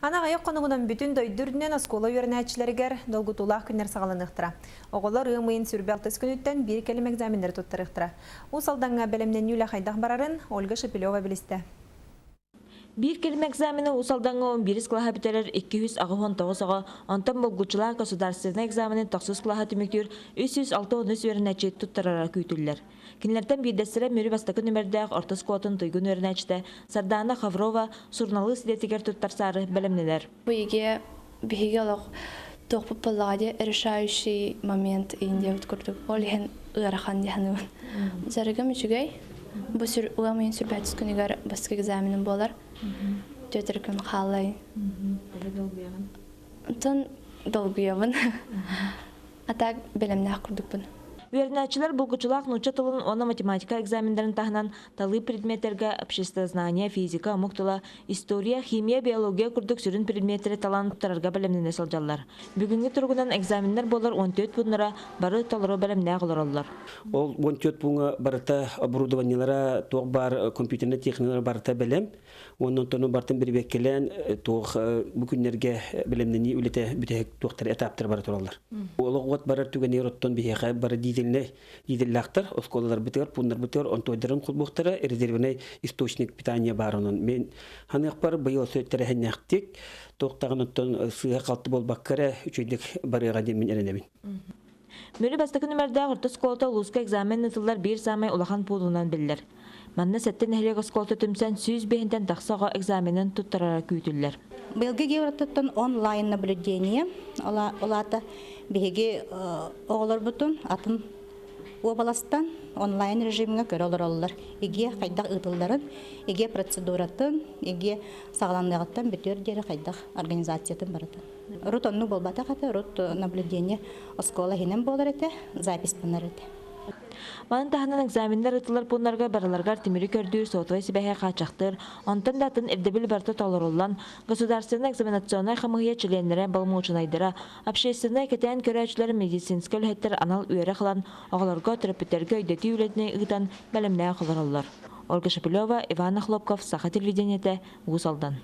Аны аҕыйах хонугунан бүтүн дойду үрдүнэн оскуола үөрэнээччилэригэр долгутуулаах күннэр саҕаланыахтара. Оҕолор ыам ыйын сүүрбэ алтыс күнүттэн биир кэлим экзаменнары туттарыахтара. Уус Алдаҥҥа бэлэмнэнии үлэ хайдах барарын Ольга Шепелева билистэ. Биир кэлим экзамены Уус Алдаҥҥа 11 кылааһы бүтэрэр 289 оҕо, онтон булгуччулаах государственнай экзамены тохсус кылааһы түмүктүүр 363 үөрэнээччи туттарара күүтүллэр. Кинилэртэн биирдэстэрэ Мүрү бастакы нүмердээх орто оскуолатын туйгун үөрэнээччитэ Сардаана Хаврова суруналыыс идэтигэр туттарсаары бэлэмнэнэр. Бу иге биһиги олох туохпут буоллаҕа дии решающий момент иин диэбит курдук. Ол иһин ыарахан дии саныыбын. Дьарыгым үчүгэй. Бу сүр ыам ыйын сүрбэһитис күнүгэр бастакы экзаменым буолар. Түөтэр күн хаалай. Онтон долгуйабын. А так бэлэмнээх курдукпун. Үөрэнээччилэр булгуччулаах нуучча тылын уонна математика экзамендарын таһынан талыы предметтергэ обществознание, физика, омук тыла, история, химия, биология курдук сүрүн предметтэри талан туттарарга бэлэмнэнэ сылдьаллар. Бүгүҥҥү туругунан экзаменнар буолар 14 пууннара бары толору бэлэмнээх олороллор. Ол 14 пууҥа барыта оборудованиелара туох баар компьютернай техникалара барыта бэлэм. Уонна онтон бартын бирибиэккэлээн туох бу күннэргэ бэлэмнэнии үлэтэ бүтэһик туохтар этаптар бара тураллар. Олох уот барар түгэнигэр оттон биһиэхэ бары дизельнэй дизеллаахтар оскуолаларбытыгар, пууннарбытыгар онтуойдарын холбуохтара резервнэй источник питания баар онон мен ханыахпар быйыл сөттэрэ туохтаҕын оттон сыыһа халты буолбакка эрэ үчүгэйдик барыаҕа диэн мин эрэнэбин. Мүрү бастакы нүмердээх орто оскуолата улууска экзамен ыытыллар биир саамай улахан пуунунан биллэр. Манна сэттэ нэһилиэк оскуолата түмсэн 105-тэн тахса оҕо экзаменын туттарара күүтүллэр. Быйылгы геораттан онлайн наблюдение олаата биһиги оҕолорбутун атын уобаластан онлайн режимҥэ көрө олороллор. ИГИЭ хайдах ыытылларын, ИГИЭ процедуратын, ИГИЭ саҕаланыаҕыттан бүтүөр диэри хайдах организациятын барытын. Урут оннук буолбатах этэ, урут наблюдение оскуола иһинэн буолар этэ, записьтанар этэ. Маны таһынан экзаменнар ыытыллар пууннарга барыларыгар тимири көрдүүр, сотовай сибээһи хааччахтыыр, онтон да атын ирдэбил барыта толоруллан, Государственнай экзаменационнай хамыыһыйа чилиэннэрэ, боломуочунайдара, общественнай кэтээн көрөөччүлэр, медицинскэй үлэһиттэр анал үөрэх ылан, оҕолорго, төрөппүттэргэ өйдөтүү үлэтин ыытан бэлэмнээх олороллор. Ольга Шепелева, Иван Охлопков, Саха телевидениетэ, Уус Алдан.